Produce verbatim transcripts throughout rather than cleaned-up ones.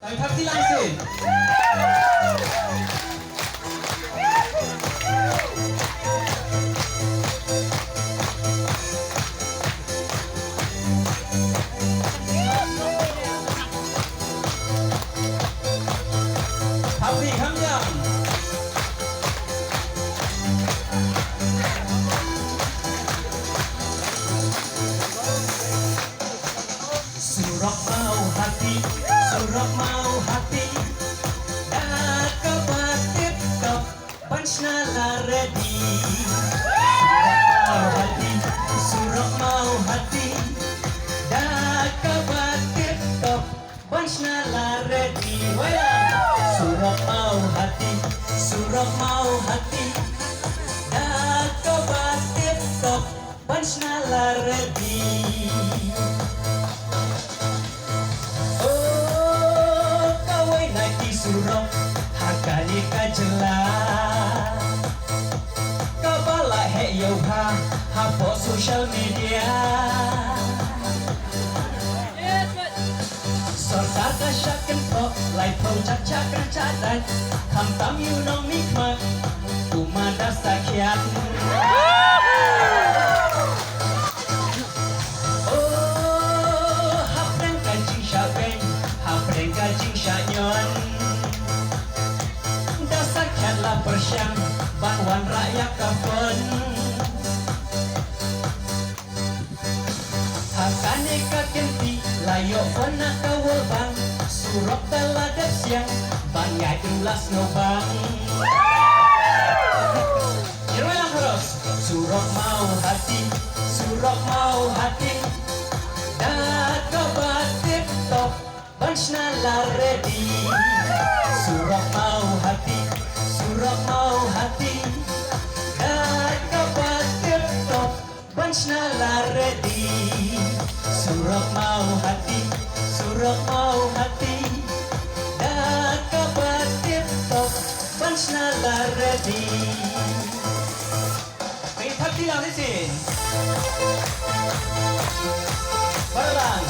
Thap kti lang shisien. Thap kti kham jam. Surok Mawhati, Surok Mawhati, da kaba tip top ban shna la ready. Surok Mawhati, Surok Mawhati, da kaba tip top ban shna la ready. Wala. Surok Mawhati, Surok Mawhati, da kaba tip top ban shna la ready. Oh, kawei na ki surok ha kane ka jylla kaba la heh ïa u bha hapoh social media. Sorkar ka shah kynthoh laiphew jaka kyrshah dait, khamtam ïa u nongmihkhmat u ma da sakhiat. Oh, hapdeng ka jingshah beiñ, hapdeng ka jingshah ñion, da sakhiat la pyrshang ban wanrah ïa ka fund. Ha kane ka kynti la ïoh fund na ka World Bank, surok da la dep siang ban ïaid ïa la sngewbang. Ïa rwai lang kharos. Surok Mawhati, Surok Mawhati, da kaba tip top ban shna la ready. Surok Mawhati, Surok Mawhati, da kaba tip top ban shna la ready. Surok Mawhati, Surok Mawhati, da kaba tip top ban shna la ready. Pynthap kti lang shisien. Baroh lang.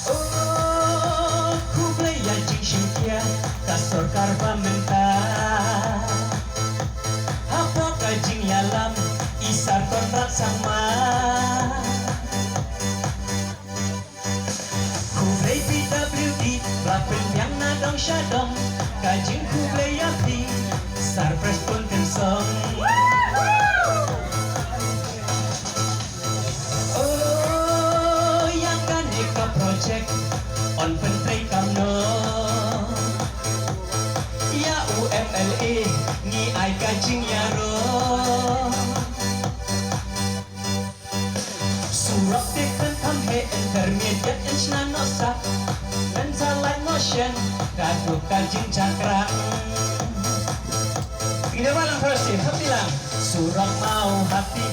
Oh, khublei ïa jingshim khia ka sorkar ba mynta. Hapoh ka jingïalam i Sir Conrad Sangma. Khublei P W D ba pynbiang na dong sha dong, ka jingkhublei ïa phi Sir Prestone Tynsong. Oh, ïa kane ka project yn pyntrei kamno? Ïa u M L A ngi ai ka jingïaroh. Surok te kan kham heh, intermediate yn shna noh sah, ngan sa lait noh shen, ka duk ka jingshakri. Pynthap lang kharos, thap kti lang. Surok Mawhati,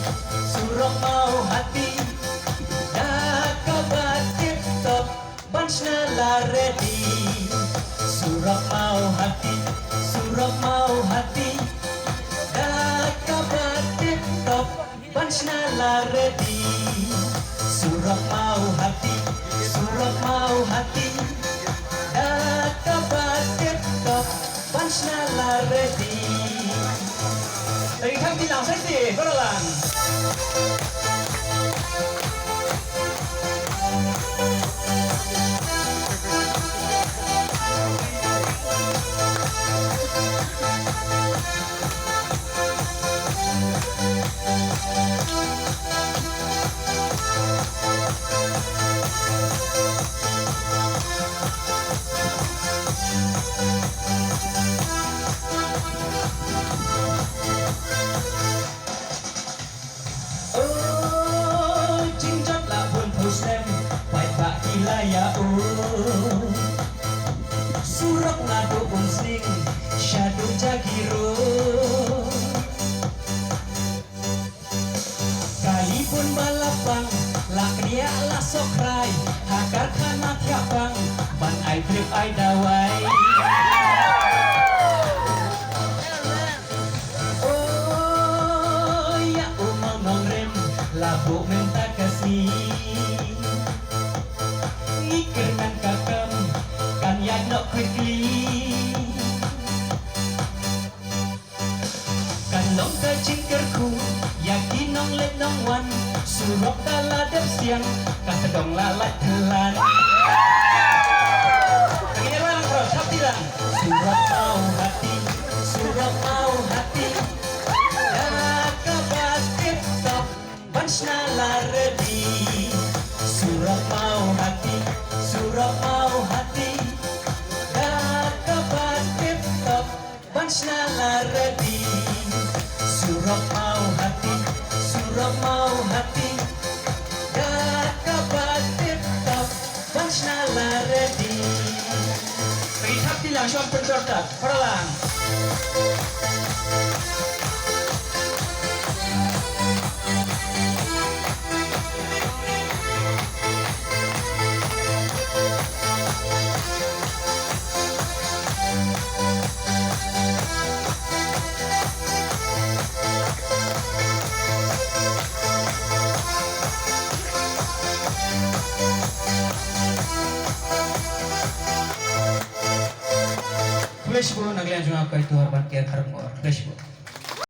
Surok Mawhati, da kaba tip top ban shna la ready. Surok Mawhati, Surok Mawhati, da kaba tip top ban shna la ready. Surok Mawhati, Surok Mawhati, da kaba tip top ban shna la ready. Pynthap kti lang shisien, baroh lang. Oh, jingjot la bun phew snem, paidbah ki la ïa u. Surok naduh Umsning shaduh Jagiroad. Ai dawai. Oh, ïa u Mawnongrim la buh mynta ka sngi. Ngi kyrmen ka kam kan ïaid noh quickly. Kan long ka jingkyrkhu ïa ki nongleit nongwan, surok ka la dep siang, ka tdong la lait thyllan. Ka ngi lang bro, thap ti lang. Surok Mawhati, surok Mawhati, da kaba tip top ban shna la ready. Surok Mawhati, surok Mawhati, da kaba tip top ban shna la ready. Surok Mawhati, surok Mawhati, da kaba tip top ban shna la ready. Bagi thap ti lang shong pyntor ta, para lang. Khublei shibun na ka liang jong nga, ka itu Harbaniket Harmor. Khublei shibun.